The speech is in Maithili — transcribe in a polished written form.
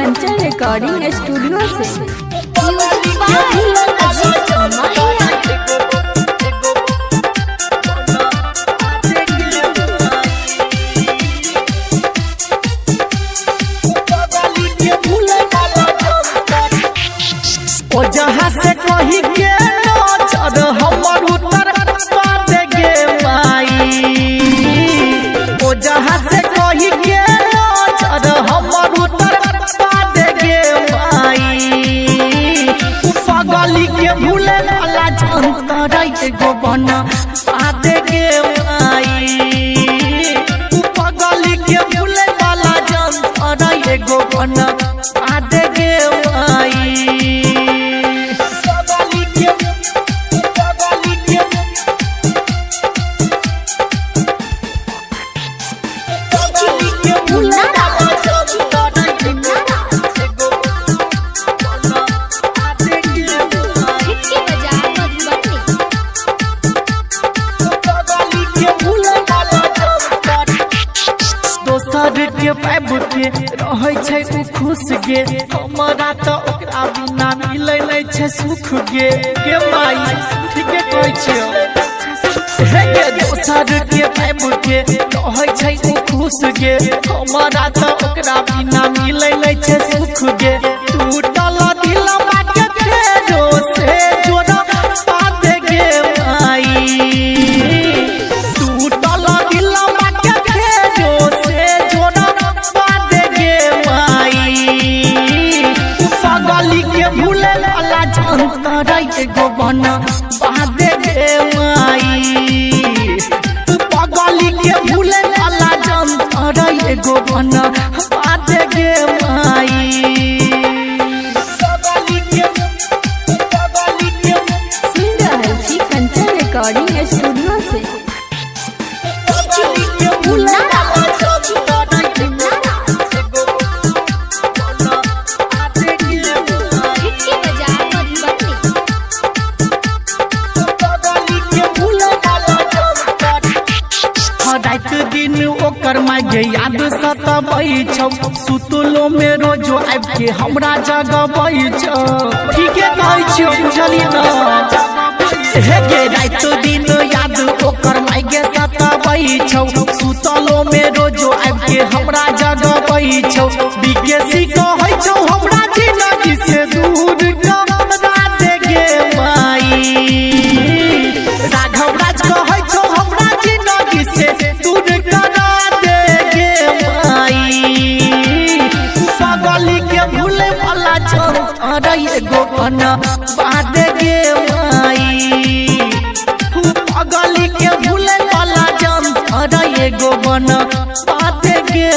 कंचन रिकॉर्डिंग स्टूडियो से। Music by Ajit Mahiya. ओ जहाँ से कही के नजर हमर उतर पाद गे माई। ओ जहाँ से कही के नजर हमर उतर पाद गे माई। उ पगली के भूले वाला जंतर एगो बना पाद गे माई। उ पगली के भूले वाला जंतर एगो बना पाद गे माई। मुन्ना मुन्ना छिटकी बाजार मधुबनी। दोसर के पाइब के रहै छै उ खुश गे, हमरा तऽ ओकरा बिना मिलै नहि छै सुख गे। गे माई, ठीके कहै छियौ हे गे। दोसर के पाइब के रहै छै उ खुश गे, हमरा तऽ ओकरा बिना मिलै नहि छै सुख गे। टूटल दिल बाटे फेरो से जोड़ा पाद गे माई। टूटल दिल बाटे फेरो से जोड़ा पाद गे माई। उ पगली के भूले वाला जंतर एगो बना बाद गे माई। उ पगली के भूले वाला जंतर एगो बना बाद गे माई। सुन रहल छी कंचन रिकॉर्डिंग स्टूडियो से। मुन्ना मुन्ना छिटकी बाजार मधुबनी। रात दिन ओकर मागे याद सतबै छौ, सुतलो में रोजो आबि के हमरा जगबै छौ। ठीके कहै छियौ, बुझलियै न हे गे। रात दिन याद ओकर मागे सतबै छौ, सुतलो में रोजो आबि के हमरा जगबै छौ। बीकेसी कहै छौ हमरा जिंदगी से दूर करा दे गे माई। राघव राज कहै छौ हमरा जिंदगी से दूर करा दे गे माई। पगली के भूले वाला जंतर एगो बना बाद गे माई। पगली के भूले वाला जंतर एगो बना बाद गे।